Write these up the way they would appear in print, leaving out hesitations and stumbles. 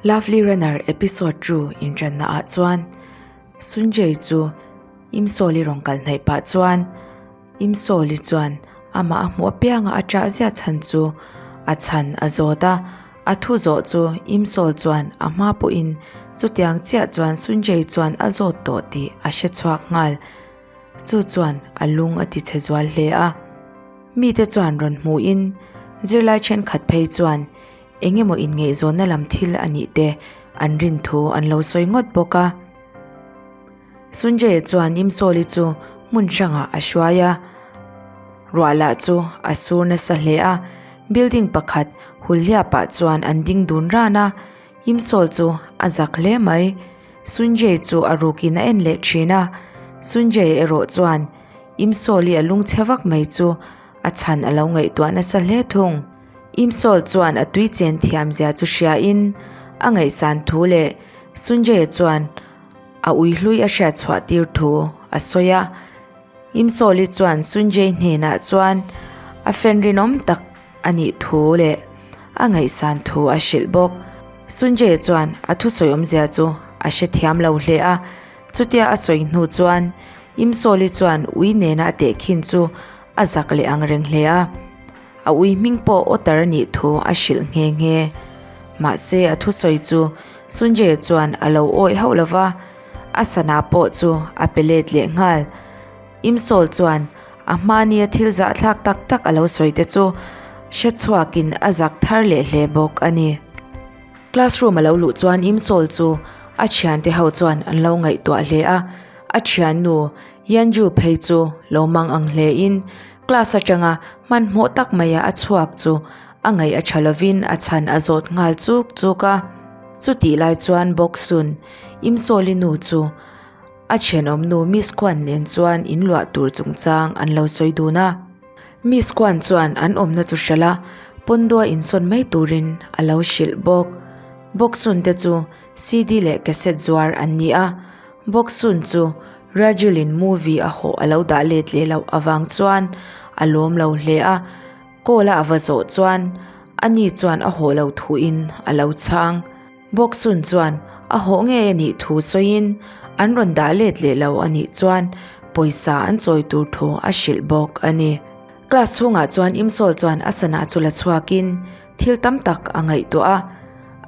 Lovely Runner episode ru inṭanna ah chuan Sunjay chu Imsawli rawn kal hnaih pah chuan Imsawli chuan amah a hmuh apianga a ṭah ziah chhan chu a chhan a zawt a, a thu zawh chu Imsawl chuan a hma pawhin chutiang chiah chuan Sunjay chuan a zawt tawh tih a hre chhuak nghal. Chu chuan a lung a ti chhe zual hle a. Mite chuan rawn hmuhin zirlai thenkhat phei chuan eng emaw inngaihzawnna lam thil a nih te an rin thu an lo sawi ngawt bawk a. Sunjay chuan Imsawli chu hmun hrangah a hruai a, ruah lah chu a sur nasa hle a, building pakhat hulhliapah chuan an ding dun ran a, Imsawl chu a zak hle mai. Sunjay chu a rukin a en leh thin a, Sunjay erawh chuan Imsawli a lungchhe vak mai chu a chhan a lo ngaihtuah nasa hle thung. Imsawl chuan a tui chen thiam zia chu hriain a ngaihsan thu leh Sunjay chuan a ui hlui a hriat chhuah tir thu a sawi a. Imsawli chuan Sunjay hnenah chuan a fan rinawm tak a nih thu leh a ngaihsan thu a hrilh bawk. Sunjay chuan a thusawi awmzia chu a hrethiam lo hle a, chutia a sawi hnu chuan Imsawli chuan ui nena a tehkhin chu a zak leh ang reng hle a. A ui hming pawh Otter a nih thu a hrilh nghe nghe. Mahse a thusawi chu Sunjay chuan a lo awih hauh lo va, a sana pawh chu a pe let leh nghal. Imsawl chuan a hmania thil zahthlak tak tak a lo sawi te chu hre chhuakin a zak thar leh hle bawk a ni. Classroom a lo luh chuan Imsawl chu a thiante ho chuan an lo ngaihtuah hle a, a thiannu Yanju phei chu lo mang ang hle in class atanga hmanhmawh tak maia a chhuak chu a ngaih a tha lovin a chhan a zawt nghal chuk chuk a. Chutih lai chuan Bawksun Imsawli nu chu A thenawmnu Miss Kwan nen chuan in luah tur chungchang an lo sawi dun a. Miss Kwan chuan an awmna chu hralh a, Pondua insawn mai turin a lo hrilh bawk. Bawksun te chu CD leh cassette zuar an ni a, Bawksun chu Rajulin movie a hawh a lo dah let leh loh avang chuan a lawm lo hle a, call a ava zawh chuan ani chuan a hawh lo thuin a lo chhang. Bawksun chuan a hawh ngei a nih thu sawiin an rawn dah let leh lo a nih chuan pawisa an chawi tur thu a hrilh bawk a ni. Class chhungah chuan Imsawl chuan a sana chu la chhuakin thil tam tak a ngaihtuah a,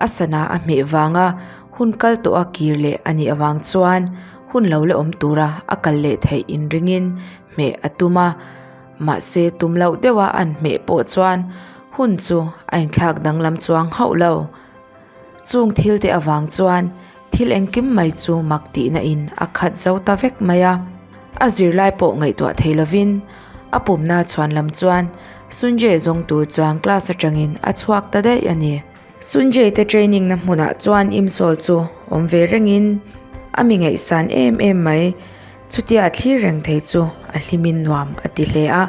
a sana a hmeh vanga hun kal tawh a kir leh a nih avang chuan hun lo la awm tura a kal leh theih inringin hmeh a tum a, mahse tum loh deuha an hmeh pawh chuan hun chu a inthlak danglam chuang hauh lo. Chung thil te avang chuan thil engkim mai chu mak tihna in a khat zo ta vek mai a. A zirlai pawh ngaihtuah thei lovin a pumna chhuan lam chuan Sunjay zawng tur chuan class atangin a chhuak ta daih a ni. Sunjay te training na hmunah chuan Imsawl chu awm ve rengin a mi ngaihsan em em mai. Chutia a thlir reng thei chu a hlimin nuam a ti hle a.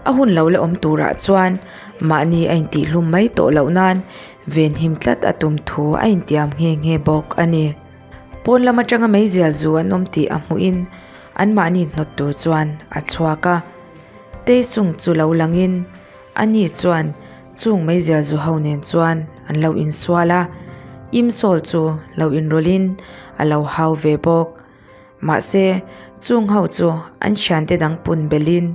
A hun lo la awm turah chuan mahni a intihhlum mai tawh loh nan venhim tlat a tum thu a intiam nghe nghe bawk a ni. Pawn lam atanga meizial zu an awm tih a hmuhin anmahni hnawt tur chuan a chhuak a. Taesung chu lo langin ani chuan chung meizial zu ho nen chuan an lo insual a, Imsawl chu lo inrawlhin a lo hau ve bawk. Mahse, chung ho chu an thiante dang pun belhin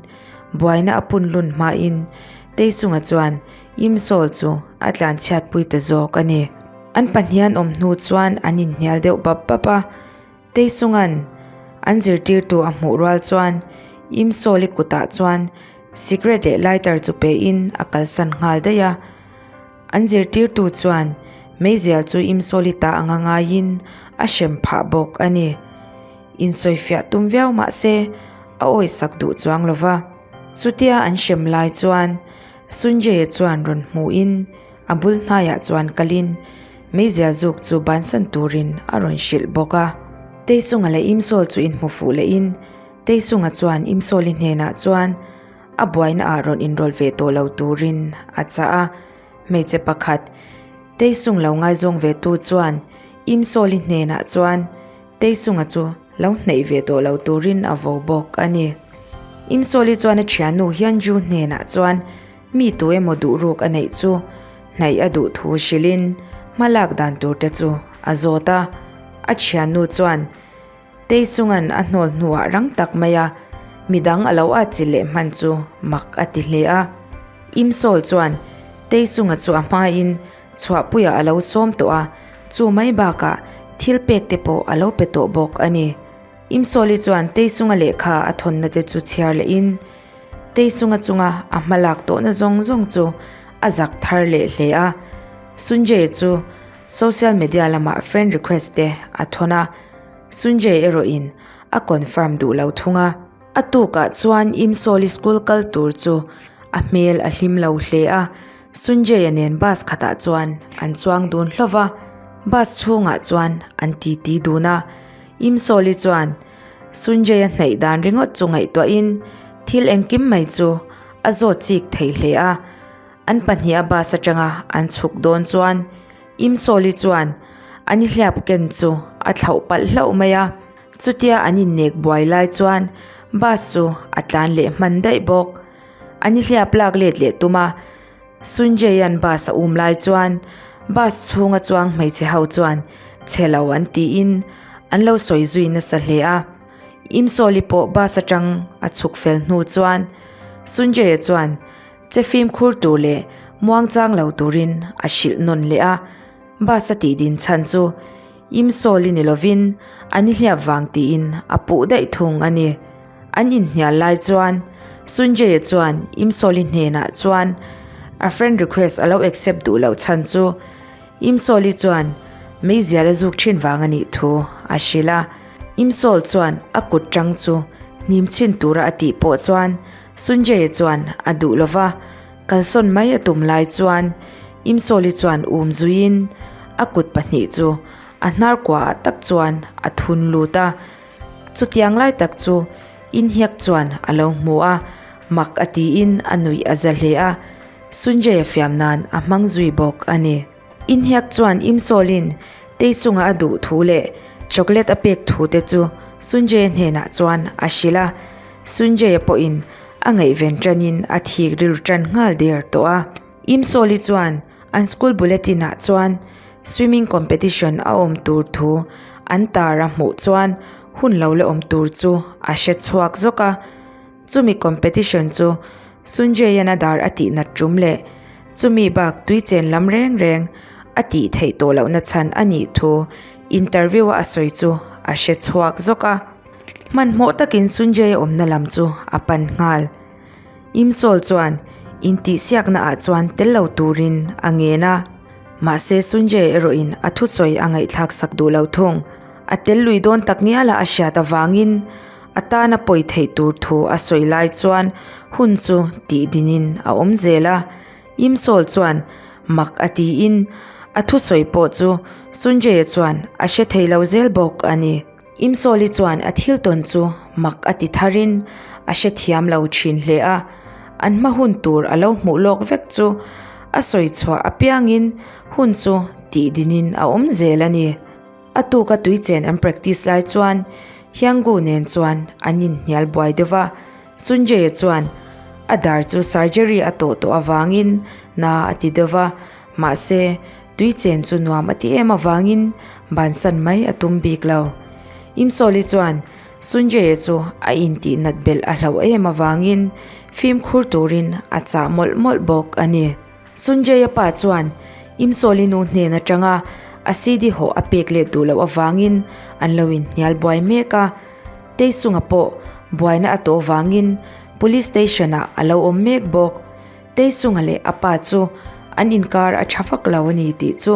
buaina a pun lun hmain Teisunga chuan Imsawl chu a tlanchhiatpui ta zawk a ni. An pahnihan awm hnu chuan an inhnial deuh bap bap a, Teisunga'n an zirtirtu a hmuh rual chuan Imsawli kutah chuan cigarette leh lighter chu pein a kalsan nghal daih a. An zirtirtu chuan meizial chu Imsawli ta anga ngaiin a hrem phah bawk a ni. Insawifiah tum viau mah se a awisak duh chuang lo va. Chutia an hrem lai chuan Sunjay-a chuan rawn hmuhin a bul hnaiah chuan kalin meizial zuk chu bansan turin a rawn hrilh bawk a. Teisunga leh Imsawl chu inhmu fuh lehin Teisunga chuan Imsawli hnenah chuan A buaina ah rawn inrawlh ve tawh lo turin a chah a, hmeichhe pakhat Teisung lo ngaizawng ve tu chuan Imsawli hnenah chuan Teisunga chu lo hnaih ve tawh lo turin a vo bawk a ni. Imsawli chuan a thiannu Hyunju hnenah chuan mi tu emaw duh ruk a neih chu hnaih a duh thu hrilhin hma lak dan tur te chu a zawt a. A thiannu chuan Teisunga'n a hnawl hnuah rang tak maia midang a lo atchilh leh hman chu mak a ti hle a. Imsawl chuan Teisunga chu a hmain chhuahpuiah a lo sawm tawh a, chu mai bakah thil pek te pawh a lo pe tawh bawk a ni. Imsawli chuan Teisunga lehkha a thawnna te chu chhiar lehin Teisunga chunga a hmalak tawhna zawng zawng chu a zak thar leh hle a. Sunjay chu Social media lamah friend request te a thawn a, Sunjay erawhin a confirm duh lo thung a. A tukah chuan Imsawli school kal tur chu a hmel a hlim lo hle a, Sunjay-a nen bus khatah chuan an chuang dun hlauh va, bus chhungah chuan an titi dun a. Imsawli chuan Sunjay-a hnaih dan ringawt chu ngaihtuahin thil engkim mai chu a zawt chik thei hle a. An pahniha bus atanga an chhuk dawn chuan Imsawli chuan a nihliap ken chu a thlauh palh hlauh mai a, chutia an innek buai lai chuan bus chu a tlan leh hman daih bawk. A nihliap lak let leh tum a, Sunjay-a'n bus a um lai chuan bus chhunga chuang hmeichhe ho chuan chhe lo an tiin an lo sawi zui nasa hle a. Imsawli pawh bus atang a chhuk fel hnu chuan Sunjay-a chuan Che fimkhur tur leh muangchang lo turin a hrilh nawn leh a, bus a tih din chhan chu Imsawl i ni lovin a nihliap vang tiin a puh daih thung a ni. An inhnial lai chuan Sunjay-a chuan Imsawli hnenah chuan a friend request a lo accept duh loh chhan chu Imsawli chuan meizial a zuk thin vang a nih thu a hrilh a, Imsawl chuan a kut tang chu hnim chhin tura a tih pawh chuan Sunjay-a chuan a duh lo va, kalsawn mai a tum lai chuan Imsawli chuan um zuiin a kut pahnih chu a hnar kuaah tak chuan a thun lut a. Chutiang lai tak chu Inhiak chuan a lo hmu a, mak a tiin a nuih a za hle a, Sunjay-a fiam nan a hmang zui bawk a ni. Inhiak chuan Imsawlin tei chunga a duh thu leh chocolate a pek thu te chu Sunjay-a hnenah chuan a hrilh a. Sunjay-a pawhin a ngaihven tanin a thik rilru tan nghal der tawh a. Imsawli chuan an school bulletin ah chuan swimming competition a awm tur thu an tar a hmuh chuan hun lo la awm tur chu a hre chhuak zawk a. Chumi competition chu Sunjay-a'n a dar a tih nat tum leh chumi bak tui chen lam reng reng a tih theih tawh lohna chhan a nih thu interview a a sawi chu a hre chhuak zawk a. Hmanhmawh takin Sunjay awmna lam chu a pan nghal. Imsawl chuan intihsiakna ah chuan tel lo turin a ngen a, mahse Sunjay erawhin a thusawi a ngaihthlak sak duh lo thung. A tel lui dawn tak ngiala a hriat avangin a tana pawi theih tur thu a sawi lai chuan hun chu tih dinin a awm zel a. Imsawl chuan mak a tiin a thusawi pawh chu Sunjay-a chuan a hre thei lo zel bawk a ni. Imsawli chuan a thil tawn chu mak a ti tharin a hrethiam lo thin hle a, an hma hun tur a lo hmuh lawk vek chu a sawi chhuah apiangin hun chu tih dinin a awm zel a ni. A tuka tui chen an practice lai chuan Hyanggu nen chuan an inhnial buai deuh va, Sunjay-a chuan a dar chu surgery a tawh tawh avangin na a ti deuh va, mahse Tui chen chu nuam a ti em avangin bansan mai a tum bik lo. Imsawli chuan Sunjay-a chu a intih nat belh a hlauh em avangin fimkhur turin a chah mawlh mawlh bawk a ni. Sunjay-a pa chuan Imsawli nu hnen atanga a CD hawh a pek let duh loh avangin an lo inhnial buai mek a. Teisunga pawh buaina a tawh vangin Police Station-ah a lo awm mek bawk. Teisunga leh a pa chu an inkar a tha vak lo a ni tih chu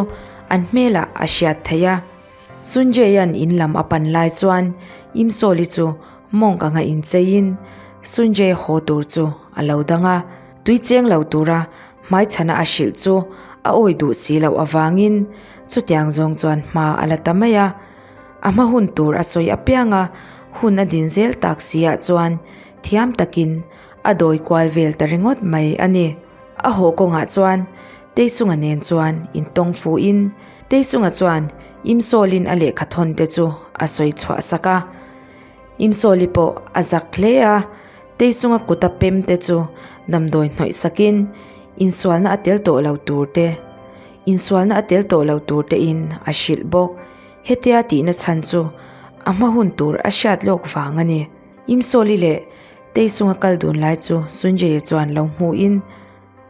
an hmelah a hriat theih a. Sunjay-a'n in lam a pan lai chuan Imsawli chu mawng anga incheiin Sunjay haw tur chu a lo dang a. Tui cheng lo tura hmaichhana a hrilh chu a awi duh si loh avangin chutiang zawng chuan hma a la ta mai a. A hma hun tur a sawi apianga hun a din zel tak si ah chuan thiam takin A dawi kual vel ta ringawt mai a ni. A haw kawngah chuan Teisunga nen chuan intawng fuhin Teisunga chuan Imsawlin a lehkha thawn te chu a sawi chhuah sak a. Imsawli pawh a zak hle a, Teisunga kuta pem te chu damdawi hnawih sakin insualna a tel tawh lo tur te. insualna a tel tawh lo tur te in a hrilh bawk. Hetia tihna chhan chu a hma hun tur a hriat lawk vang a ni. Imsawli leh Teisunga kal dun lai chu Sunjay-a chuan lo hmuhin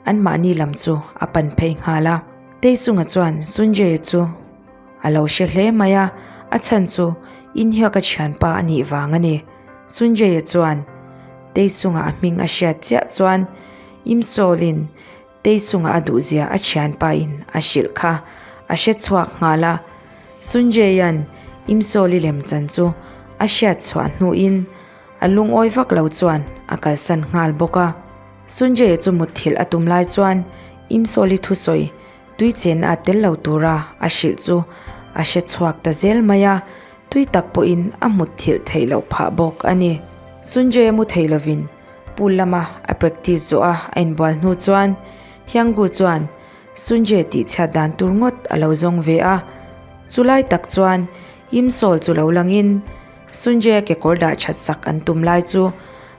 anmahni lam chu a pan phei nghal a. Teisunga chuan Sunjay-a chu a lo hre hle mai a, a chhan chu Inhyuk-a thianpa a nih vang a ni. Sunjay-a chuan Teisunga a hming a hriat chiah chuan Imsawlin Teisunga a duhzia a thianpain a hrilh kha a hre chhuak nghal a. Sunjay-a'n Imsawli lemchan chu a hriat chhuah hnuin a lungawi vak lo chuan a kalsan nghal bawk a. Sunjay-a chu mutthilh a tum lai chuan Imsawli thusawi tui chenna a tel lo tura a hrilh chu a hre chhuak ta zel mai a, tui tak pawhin a mutthilh theih loh phah bawk a ni. Sunjay-a mu thei lovin Pool lama a practice zawh a a inbual hnu chuan Hyunggu chuan Sunjae tihchhiat dan tur ngawt a lo zawng ve a. Chulai tak chuan Imsol chu lo langin Sunjae kekawr dah that sak an tum lai chu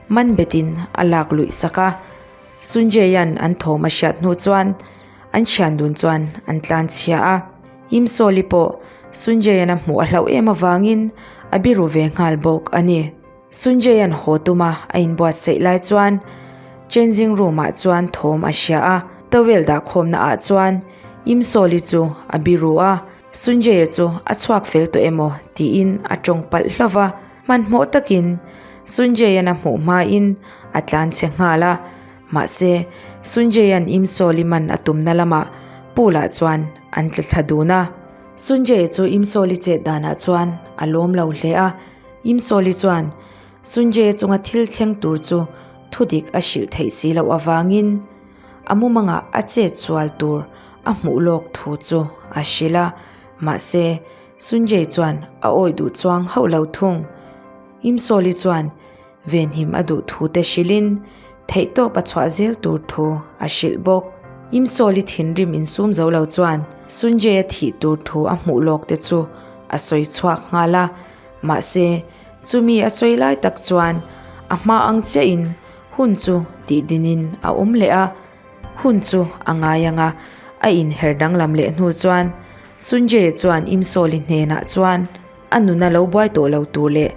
man betin a lak luih sak a. Sunjae-a'n an thawm a hriat hnu chuan an thian dun chuan an tlan chhia a. Imsol-i pawh Sunjae-a'n a hmuh a hlauh em avangin a biru ve nghal bawk a ni. Sunjay-a'n haw tuma a inbuatsaih lai chuan changing room-ah chuan thawm a hria a, towel dahkhawmna ah chuan Imsawli chu a biru a, Sunjay-a chu a chhuak fel tawh emaw tiin a tawng palh hlauh va, hmanhmawh takin Sunjay-a'n a hmuh hmain a tlan chhe nghal a, mahse Sunjay-a'n Imsawli man a tumna lamah pool-ah chuan an tla thla dun a. Sunjay-a chu Imsawli chet danah chuan a lawm lo hle a. Imsawli chuan Sunjay chunga thil thleng tur chu thudik a hrilh theih si loh avangin a mumangah a chet sual tur a hmuh lawk thu chu a hrilh a, mahse Sunjay chuan a awih duh chuang hauh lo thung. Imsawli chuan venhim a duh thu te hrilhin theihtawp a chhuah zel tur thu a hrilh bawk. Imsawli thinrim insum zo lo chuan Sunjay-a thih tur thu a hmuh lawk te chu a sawi chhuak nghal a. Mahse, chumi a sawi lai tak chuan a hma ang chiahin hun chu tih dinin a awm leh a, hun chu a ngai ang a, a inher danglam leh hnu chuan Sunjay chuan Imsawli hnenah chuan a nuna lo buai tawh lo tur leh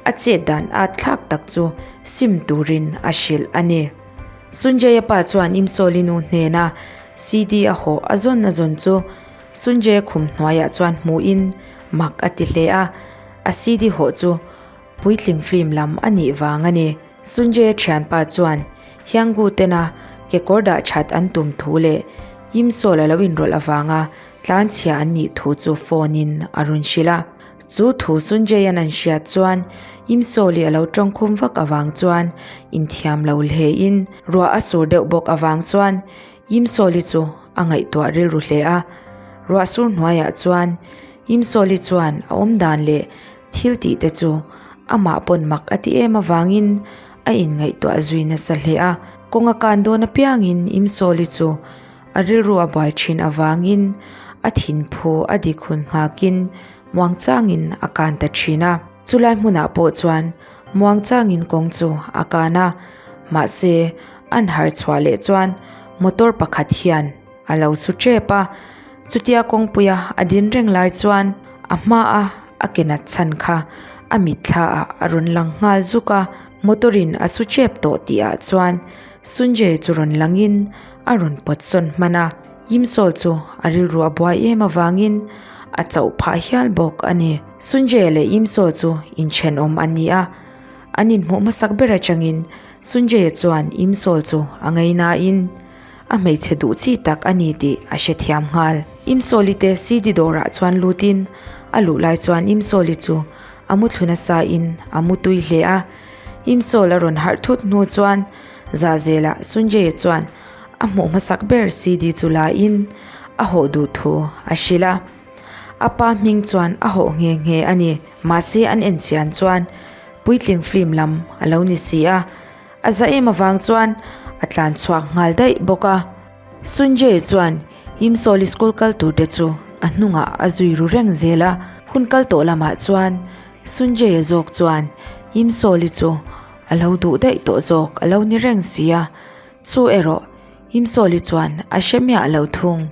a chet dan at thlak tak chu sim turin a hrilh a ni. Sunjay-a pa chuan Imsawli nu hnena CD a hawh a zawn a zawn chu Sunjay khum hnuaiah chuan hmuhin mak a ti hle a, a CD hawh chu puitling film lam a nih vang a ni. Sunjay-a thianpa chuan Hyanggu tena kekawr dah that an tum thu leh Yimsawl a lo inrawlh avanga tlanchhia an nih thu chu phone in a rawn hrilh a. Chu thu Sunjay-a'n an hriat chuan Yimsawli a lo tawngkhum vak avang chuan inthiam lo hlein ruah a sur deuh bawk avang chuan Yimsawli chu a ngaihtuah rilru hle a, ruah sur hnuaiah chuan Imsawli chuan a awm dan leh thil tih te chu amah pawn mak a ti em avangin a inngaihtuah zui nasa hle a. Kawng a kan dawn apiangin Imsawli chu a rilru a buai thin avangin a thinphu a dik hun nghakin muangchangin a kan ta thin a. Chulai hmunah pawh chuan muangchangin kawng chu a kan a, mahse An harh chhuah leh chuan motor pakhat hian a lo su tep a, chutia kawngpuia a din reng lai chuan a hma a a ke nat chhan kha a mitthla ah a rawn lang nghal zuk a, motor in a su tep tawh tih ah chuan Sunjay chu rawn lang in a rawn pawt sawn hman a, Yimsawl chu a rilru a buai em avangin a chauh phah hial bawk a ni. Sunjay leh Yimsawl chu inthenawm an ni a, an inhmuh hmasak ber atangin Sunjay-a chuan Imsawl chu a ngainain a hmeichhe duh chi tak a ni tih a hrethiam nghal. Imsawli te CD dawrah chuan lutin a luh lai chuan Imsawli chu a mu thlu nasa in a mu tui hle a. Imsawl a rawn harh thut hnu chuan Zahzelah Sunjay-a chuan a hmuh hmasak ber CD chu la in a hawh duh thu a hrilh a. A pa hming chuan a hawh nghe nghe a ni. Mahse an enchian chuan Puitling film lam a lo ni si a, a za em avang chuan a tlan chhuak nghal daih bawk a. Sunjay chuan Imsawli school kal tur te chu a hnungah a zui ru reng zel a, hun kal tawh lamah chuan Sunjay-a zawk chuan Imsawli chu a lo duh daih tawh zawk a lo ni reng si a, chu erawh Imsawli chuan a hre miah lo thung.